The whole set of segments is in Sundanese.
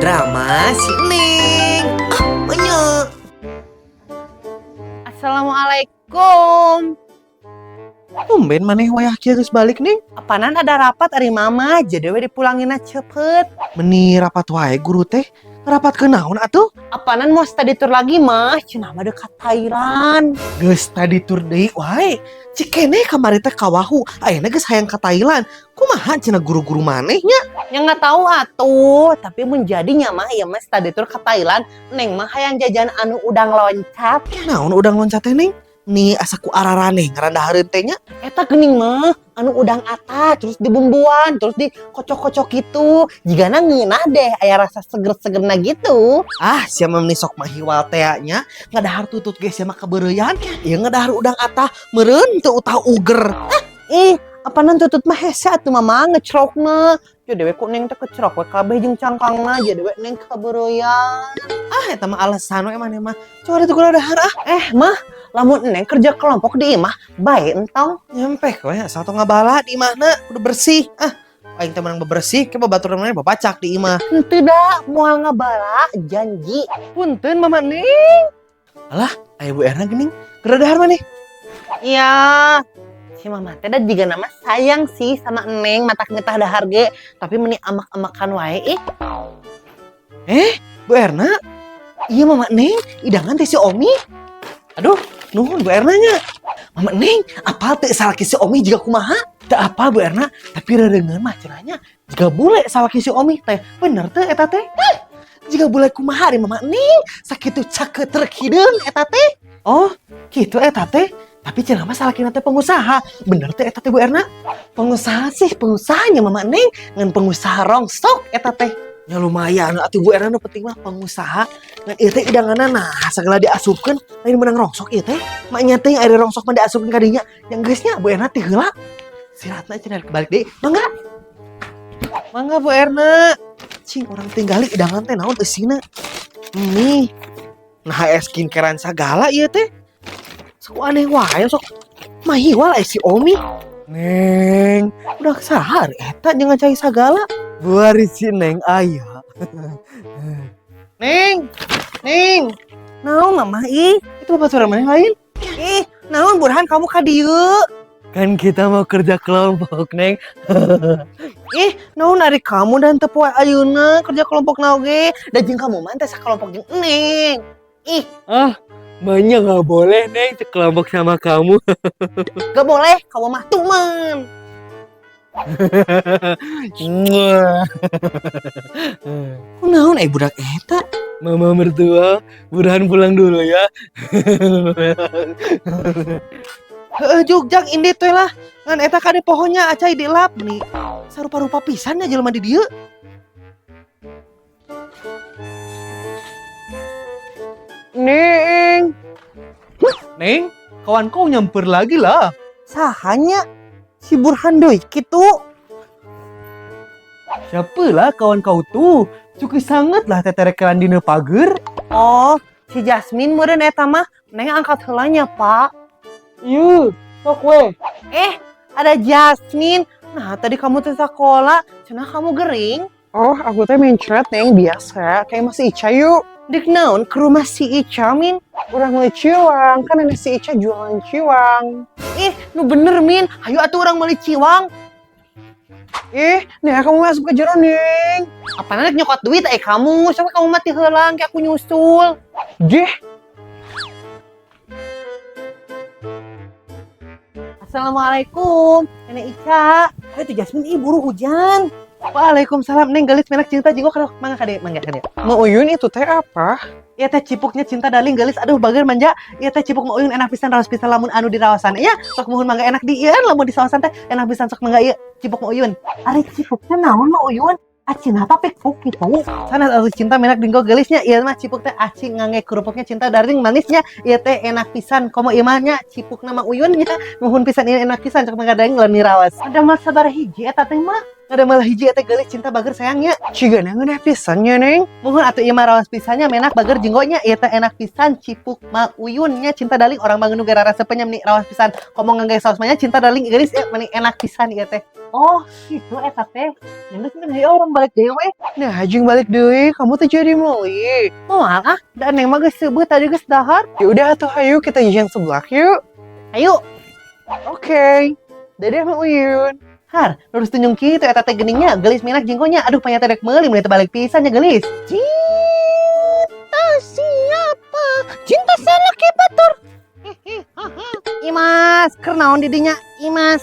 Drama si Neng. Ah, banyak. Assalamualaikum. Tumben maneh wayah kieu geus balik, Neng. Apanan ada rapat ari mama, jadi we dipulanginna cepet. Meni rapat wae guru teh. Rapat ke naon atuh? Apanan mau study tour lagi mah, cenah mah dekat Thailand. Geus study tour deui wae. Cikene kamari teh ka Wahu, ayeuna geus hayang ka Thailand. Kumaha cenah guru-guru maneh nya? Ya nggak tahu atuh, tapi menjadinya mah ya mah study tour ke Thailand, Neng mah hayang jajan anu udang loncat. Naon udang loncat teh, Neng? Nih asa ku araraneh ngaran dahareun teh nya. Eta geuning mah anu udang ata terus dibumbuan, terus dikocok-kocok gitu. Jigana ngeunah deh, aya rasa seger-segerna gitu. Ah, sia mah meni sok mahiwal teh nya. Ngadahar tutut ge sia mah kabeureuyan. Ieu ngadahar udang atah meureun teu utah uger. Ih, apanan tutut mah hese atuh mama ngecrokna. Jadi we ku Neng teh kecrok we kabeh jeung cangkangna, jadi we Neng kabeureuyan. Ah, eta mah alasan we maneh mah. Coba itu kudu dahar ah. Eh, mah, lamun Neng kerja kelompok di imah, bae entong. Nyampe we asal tong ngabala di imahna kudu bersih. Ah, aing teh menang bebersih ke babaturan maneh babacak di imah. Henteu da, moal ngabala, janji. Punten Mama Neng. Alah, aya Bu Erna geuning. Keur dahar maneh. Iya. Si mama teh da jiga nama sayang sih sama Neng, matak ngetah dahar ge, tapi meni amak-amakan wae ih. Eh, Bu Erna. Iya Mama Neng, idangan teh si Omi. Aduh, nuhun Bu Erna nya. Mama Neng, apal teh salaki si Omi jiga kumaha? Teu apal Bu Erna, tapi rerengeun mah cenah nya jiga bule salaki si Omi teh. Bener teh eta teh? Jiga bule kumaha ari Mama Neng? Sakitu cakeut hideung eta teh. Oh, kitu eta teh. Tapi cenah mah salakina teh pengusaha. Bener teh eta teh Bu Erna? Pengusaha sih, pengusahanya Mama Neng, ngan pengusaha rongsok eta teh. Ya lumayan atuh Bu Erna, nu penting mah pengusaha. Ngan ieu teh idanganna nah segala diasupkeun lain menang rongsok ieu teh. Maknya teh ari rongsok mah diasupkeun ka dinya. Yang geus nya Bu Erna teh heula. Siratna cenah balik deui. Mangga. Mangga Bu Erna. Cing urang tinggali idangan teh naon eusina. Mie. Nah skincarean sagala ieu teh. Sok aneh wae sok mahiwal aya si Omi. Neng, udah sahar eta jeung ngacai sagala. Buari si Neng aya. Neng, Neng, Naon mama ih? Itu babaturan maneh lain? Ih, naon Burhan kamu ka dieu? Kan kita mau kerja kelompok, Neng. Ih, naon ari kamu dan teu poe ayeuna kerja kelompok naon ge? Da jeung kamu mah teh sakelompok jeung Neng. Ih, Ah, banyak nggak boleh, Neng, sekelompok sama kamu. Gak boleh, kamu mah tuman. Mwah. Kunaon eh budak eta? Mama mertua, Burhan pulang dulu ya. Heeh, jugjag indit teh lah. Ngan eta kade pohonnya acai dilap nih. Sarupa-rupa pisan nya jelema di dieu. Neng. Neng, kawan kau nyamper lagi lah. Sahanya si Burhan deui kitu. Siapalah kawan kau tuh? Cukup sangat lah teterekelan dina pager. Oh, si Jasmine meureun eta mah. Neng angkat heula nya, Pak. Iya, sok we. Eh, ada Jasmine. Nah, tadi kamu tuh sekolah, cenah kamu gering. Oh, aku teh mencret, Neng, biasa. Kayak masih Ica yuk. Dik naon ke rumah si Ica, Min? Urang meuli ciwang, kan nenek si Ica jualan ciwang. Ih, nu bener, Min. Hayu atuh urang meuli ciwang. Ih, nih kamu masuk ke jero, Neng. Apaan nek nyokot duit eh kamu? Siapa kamu mati heulang kayak aku nyusul. Jeh. Assalamualaikum, Nenek Ica. Ayo tuh Jasmine, ih buru hujan. Waalaikumsalam, Neng gelis menak cinta jinggo kalau mangga kade, mangga kade. Mau Uyun itu teh apa? Iya teh cipuknya cinta daling gelis, aduh bager manja. Iya teh cipuk mau Uyun enak pisan raos pisan lamun anu di rawasan. Iya, sok muhun mangga enak di ieu lamun di sawasan teh enak pisan sok mangga ieu cipuk mau Uyun. Ari cipuknya naon mau Uyun? Aci napa pek gitu. Sana atuh cinta menak dinggo gelisnya. Iya mah cipuk teh aci ngange kerupuknya cinta daring manisnya. Iya teh enak pisan komo ieu mah nya cipuk nama Uyun nya. Muhun pisan ieu enak pisan sok mangga daring lamun rawas. Ada mah sabar hiji eta teh mah. Ada malah hiji eta geulis cinta bager sayangnya. Cigana ngeunah pisan nya, Neng. Muhun atuh ieu mah raos pisan nya, menak bager jenggonya ieu teh enak pisan cipuk ma uyun nya cinta darling orang mah nu gara resep nya meni raos pisan. Komo ngangge saos mah nya cinta darling geulis ieu meni enak pisan ieu teh. Oh, gitu eta teh. Geus mending hayu urang balik deui we. Nah, jeung balik deui, kamu tuh jadi meuli. Moal ah, da Neng mah geus seubeuh tadi geus dahar. Ya udah atuh hayu kita jajan seblak yuk. Ayo. Oke. Dadah, Mak Uyun. Har, lurus tunjung kitu eta teh geningnya, geulis minak jenggonya. Aduh, panya teh rek meuli mun teu balik pisan nya geulis. Cinta siapa? Cinta salaki batur. Imas, keur naon di dinya? Imas.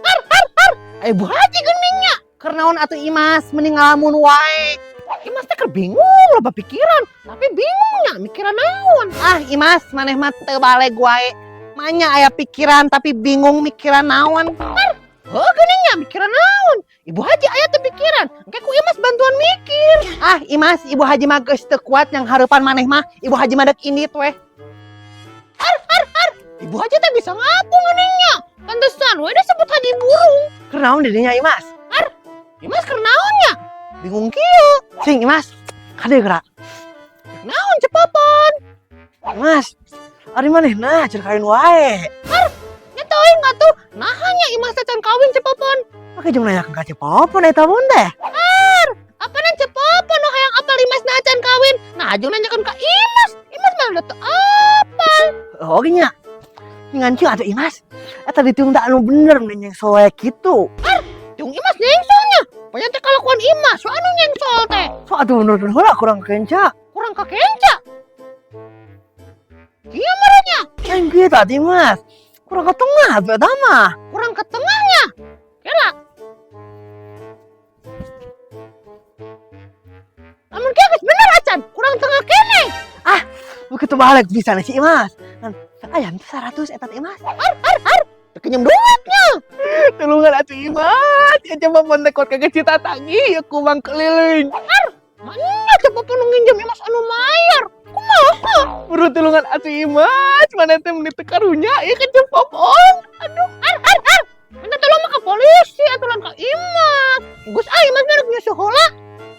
Har, har, har. Ayo Bu Haji geningnya. Keur naon atuh Imas, mending ngalamun wae. Imas teh keur bingung, loba pikiran, tapi bingung nya mikiran naon. Ah, Imas, maneh mah teu baleg wae. Manya aya pikiran tapi bingung mikiran naon. Har, heuh geuning nya mikiran naon. Ibu Haji aya teu pikiran, engke ku Imas bantuan mikir. Ah, Imas, Ibu Haji mah geus teu kuat yang hareupan maneh mah. Ibu Haji mah dek indit weh. Har, har, har. Ibu Haji teh bisa ngapung geuning nya. Pantesan we disebut haji burung. Keur naon di dinya Imas? Har, Imas keur naon nya? Bingung kieu. Sing Imas, kade geura. Naon cepopon? Imas, ari manehna can kawin wae. Har, nya teuing atuh. Naha nya Imas teh can kawin cepopon? Make jeung nanya ka cepopon eta mun teh. Har, apanan cepopon nu hayang apal Imas na can kawin? Nah, jeung nanyakeun ka Imas. Imas mah udah teu apal. Oh nya. Ngan kieu atuh Imas. Eta ditiung tak anu bener nyengsol wae kitu. Har, tiung Imas nyengsolnya. Pokoknya teh kalakuan Imas, so anu nyengsol teh. So atuh menurut heula kurang kenca. Kurang ka kenca. Kieu merenya. Lain kieu tadi Mas. Kurang ke tengah atuh eta mah. Kurang ke tengahnya. Kela. Lamun kieu geus bener acan, kurang tengah keneh. Ah, begitu balik bisa nih si Imas. Ngan ayam teh 100 eta teh Imas. Har, har, har. Teu kenyem duitnya. Tulungan atuh Imas. Ya coba pon teh kuat kagak cita tanggi ya kumang keliling. Har, mana cepopon nu nginjem Imas anu mayar? Kumaha? Buru tulungan atuh Imas, mana teh meuni teu karunya ieu ka cepopon. Aduh, har, har, har. Minta tolong mah ka polisi atuh lain ka Imas. Geus ah Imas mah rek nyusuh heula.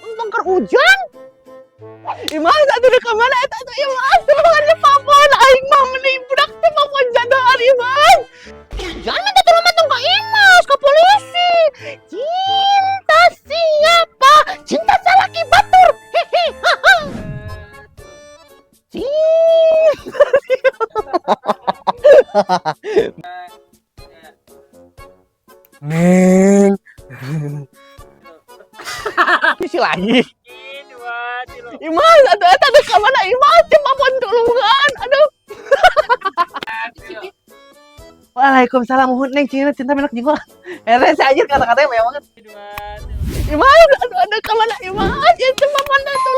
Untung keur hujan. Imas atuh rek ka mana eta atuh Imas? Tulungan cepopon aing mah meuni budak cepopon jadoan Imas. Jangan minta tolong mah tong ka Imas, ka polisi. Cinta siapa? Cinta salaki batur. Hehe, haha. Cinta. Neng. Isi lagi. Imas, atuh eta teh ka mana Imas? Cepopon tulungan. Aduh. Waalaikumsalam muhun Neng cinta cinta menak jengkol. Ere saya anjir kata-katanya banyak banget. Imas, aduh aduh ka mana Imas? Ya cepopon teh tulungan.